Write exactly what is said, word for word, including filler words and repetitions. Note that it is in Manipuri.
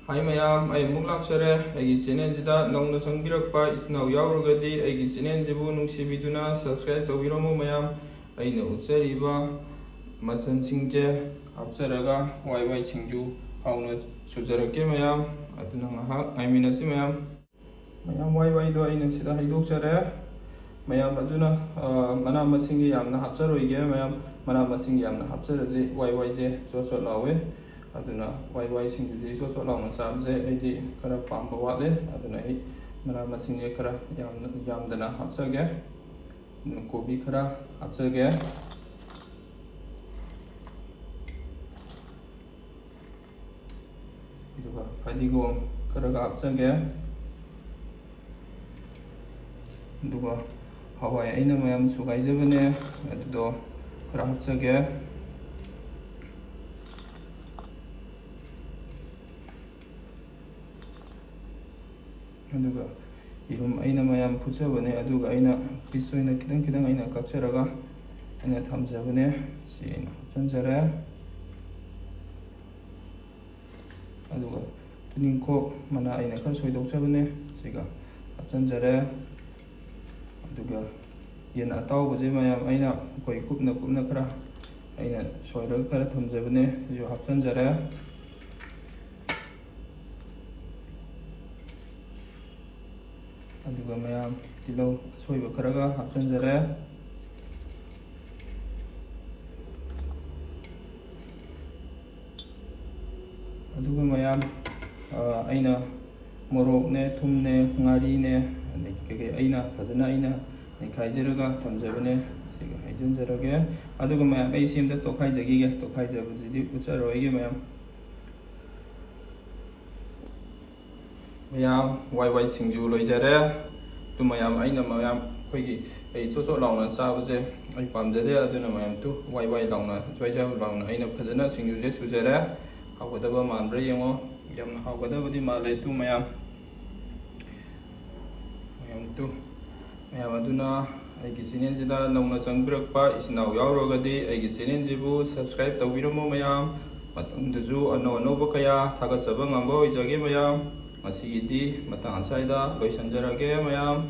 ꯍꯥꯏ ꯃꯌꯥꯝ, ꯑꯩ ꯑꯃꯨꯛ ꯂꯥꯛꯆꯔꯦ꯫ ꯑꯩꯒꯤ ꯆꯦꯅꯦꯜꯁꯤꯗ ꯅꯧꯅ ꯆꯪꯕꯤꯔꯛꯄ ꯏꯆꯤꯟ ꯏꯅꯥꯎ ꯌꯥꯎꯔꯒꯗꯤ ꯑꯩꯒꯤ ꯆꯦꯅꯦꯜꯁꯤꯕꯨ ꯅꯨꯡꯁꯤꯕꯤꯗꯨꯅ subscribe ꯇꯧꯕꯤꯔꯝꯃꯨ ꯃꯌꯥꯝ꯫ ꯑꯩꯅ ꯎꯠꯆꯔꯤꯕ ꯃꯆꯜꯁꯤꯡꯁꯦ ꯍꯥꯞꯆꯔꯒ ꯋꯥꯏ ꯋꯥꯏ ꯁꯤꯡꯖꯨ ꯍꯥꯎꯅ ꯁꯨꯖꯔꯛꯀꯦ ꯃꯌꯥꯝ꯫ ꯑꯗꯨꯅ ꯉꯥꯏꯍꯥꯛ ꯉꯥꯏꯃꯤꯟꯅꯁꯤ ꯃꯌꯥꯝ꯫ ꯃꯌꯥꯝ, ꯋꯥꯏ ꯋꯥꯏꯗꯣ ꯑꯩꯅ ꯁꯤꯗ ꯍꯩꯗꯣꯛꯆꯔꯦ꯫ ꯃꯌꯥꯝ ꯑꯗꯨꯅ, ꯑ, ꯃꯅꯥ ꯃꯁꯤꯡꯒꯤ ꯌꯥꯝꯅ ꯍꯥꯞꯆꯔꯣꯏꯒꯦ꯫ ꯃꯌꯥꯝ, ꯃꯅꯥ ꯃꯁꯤꯡ ꯌꯥꯝꯅ ꯍꯥꯞꯆꯔꯗꯤ ꯋꯥꯏ ꯋꯥꯏꯁꯦ ꯆꯣꯠ ꯆꯣꯠ ꯂꯥꯎꯋꯦ꯫ ꯑꯗꯨꯅ ꯋꯥꯏ ꯋꯥꯏ ꯁꯤꯡꯖꯨꯁꯤ ꯆꯣꯠ ꯆꯣꯠ ꯂꯥꯎꯅ ꯆꯥꯕꯁꯦ ꯑꯩꯗꯤ ꯈꯔ ꯄꯥꯝꯕ ꯋꯥꯠꯂꯦ꯫ ꯑꯗꯨꯅ ꯑꯩ ꯃꯅꯥ ꯃꯁꯤꯡꯁꯦ ꯈꯔ ꯌꯥꯝꯅ, ꯌꯥꯝꯗꯅ ꯍꯥꯞꯆꯒꯦ꯫ ꯑꯗꯨꯅ ꯀꯣꯕꯤ ꯈꯔ ꯍꯥꯞꯆꯒꯦ꯫ ꯑꯗꯨꯒ ꯐꯗꯤꯒꯣꯝ ꯈꯔꯒ ꯍꯥꯞꯆꯒꯦ꯫ ꯑꯗꯨꯒ ꯍꯋꯥꯏ ꯑꯩꯅ ꯃꯌꯥꯝ ꯁꯨꯒꯥꯏꯖꯕꯅꯦ, ꯑꯗꯨꯗꯣ ꯈꯔ ꯍꯥꯞꯆꯒꯦ꯫ ꯑꯗꯨꯒ ꯌꯦꯔꯨꯝ ꯑꯩꯅ ꯃꯌꯥꯝ ꯐꯨꯠꯆꯕꯅꯦ, ꯑꯗꯨꯒ ꯑꯩꯅ piece ꯑꯣꯏꯅ ꯈꯤꯇꯪ ꯈꯤꯇꯪ ꯑꯩꯅ ꯀꯛꯆꯔꯒ ꯑꯩꯅ ꯊꯝꯖꯕꯅꯦ꯫ ꯁꯤ ꯑꯩꯅ ꯍꯥꯞꯆꯤꯟꯖꯔꯦ꯫ ꯑꯗꯨꯒ ꯇꯨꯅꯤꯡꯈꯣꯛ ꯃꯅꯥ ꯑꯩꯅ ꯈꯔ ꯁꯣꯏꯗꯣꯛꯆꯕꯅꯦ, ꯁꯤꯒ ꯍꯥꯞꯆꯤꯟꯖꯔꯦ꯫ ꯑꯗꯨꯒ ꯌꯦꯟ ꯑꯇꯥꯎꯕꯁꯦ ꯃꯌꯥꯝ ꯑꯩꯅ ꯑꯩꯈꯣꯏ ꯀꯨꯞꯅ ꯀꯨꯞꯅ ꯈꯔ ꯑꯩꯅ ꯁꯣꯏꯔꯒ ꯈꯔ ꯊꯝꯖꯕꯅꯦ, ꯁꯤꯁꯨ ꯍꯥꯞꯆꯤꯟꯖꯔꯦ꯫ ꯑꯗꯨꯒ ꯃꯌꯥꯝ ꯇꯤꯜꯍꯧ ꯑꯁꯣꯏꯕ ꯈꯔꯒ ꯍꯥꯞꯆꯤꯟꯖꯔꯦ꯫ ꯑꯗꯨꯒ ꯃꯌꯥꯝ, ꯑ, ꯑꯩꯅ ꯃꯣꯔꯣꯛꯅꯦ, ꯊꯨꯝꯅꯦ, ꯉꯥꯔꯤꯅꯦ, ꯑꯗꯒꯤ ꯀꯩꯀꯩ ꯑꯩꯅ ꯐꯖꯅ ꯑꯩꯅ ꯅꯩꯈꯥꯏꯖꯔꯒ ꯊꯝꯖꯕꯅꯦ꯫ ꯁꯤꯒ ꯍꯩꯖꯤꯟꯖꯔꯒꯦ꯫ ꯑꯗꯨꯒ ꯃꯌꯥꯝ ꯑꯩ ꯁꯤ ꯑꯝꯇ ꯇꯣꯠꯈꯥꯏꯖꯈꯤꯒꯦ꯫ ꯇꯣꯠꯈꯥꯏꯖꯕꯁꯤꯗꯤ ꯎꯠꯆꯔꯣꯏꯒꯦ ꯃꯌꯥꯝ꯫ ꯃꯌꯥꯝ, ꯋꯥꯏ ꯋꯥꯏ ꯁꯤꯡꯖꯨ ꯂꯣꯏꯖꯔꯦ꯫ ꯑꯗꯨ ꯃꯌꯥꯝ, ꯑꯩꯅ ꯃꯌꯥꯝ ꯑꯩꯈꯣꯏꯒꯤ ꯑꯩ ꯆꯣꯠ ꯆꯣꯠ ꯂꯥꯎꯅ ꯆꯥꯕꯁꯦ ꯑꯩ ꯄꯥꯝꯖꯗꯦ꯫ ꯑꯗꯨꯅ ꯃꯌꯥꯝ ꯇꯨ ꯋꯥꯏ ꯋꯥꯏ ꯂꯥꯎꯅ, ꯖ꯭ꯋꯥꯏ ꯖ꯭ꯋꯥꯏ ꯂꯥꯎꯅ ꯑꯩꯅ ꯐꯖꯅ ꯁꯤꯡꯖꯨꯁꯦ ꯁꯨꯖꯔꯦ꯫ ꯍꯥꯎꯒꯗꯕ ꯃꯥꯟꯕ꯭ꯔꯥ ꯌꯦꯡꯉꯣ꯫ ꯌꯥꯝꯅ ꯍꯥꯎꯒꯗꯕꯗꯤ ꯃꯥꯜꯂꯦ ꯇꯨ ꯃꯌꯥꯝ꯫ ꯃꯌꯥꯝ ꯇꯨ, ꯃꯌꯥꯝ ꯑꯗꯨꯅ ꯑꯩꯒꯤ ꯆꯦꯅꯦꯜꯁꯤꯗ ꯅꯧꯅ ꯆꯪꯕꯤꯔꯛꯄ ꯏꯆꯤꯟ ꯏꯅꯥꯎ ꯌꯥꯎꯔꯒꯗꯤ ꯑꯩꯒꯤ ꯆꯦꯅꯦꯜꯁꯤꯕꯨ subscribe ꯇꯧꯕꯤꯔꯝꯃꯣ ꯃꯌꯥꯝ꯫ ꯃꯇꯨꯡꯗꯁꯨ ꯑꯅꯧ ꯑꯅꯧꯕ ꯀꯌꯥ ꯊꯥꯒꯠꯆꯕ ꯉꯝꯕ ꯑꯣꯏꯖꯒꯦ ꯃꯌꯥꯝ꯫ ꯉꯁꯤꯒꯤꯗꯤ ꯃꯇꯥꯡ ꯑꯁ꯭ꯋꯥꯏꯗ ꯂꯣꯏꯁꯤꯟꯖꯔꯒꯦ ꯃꯌꯥꯝ꯫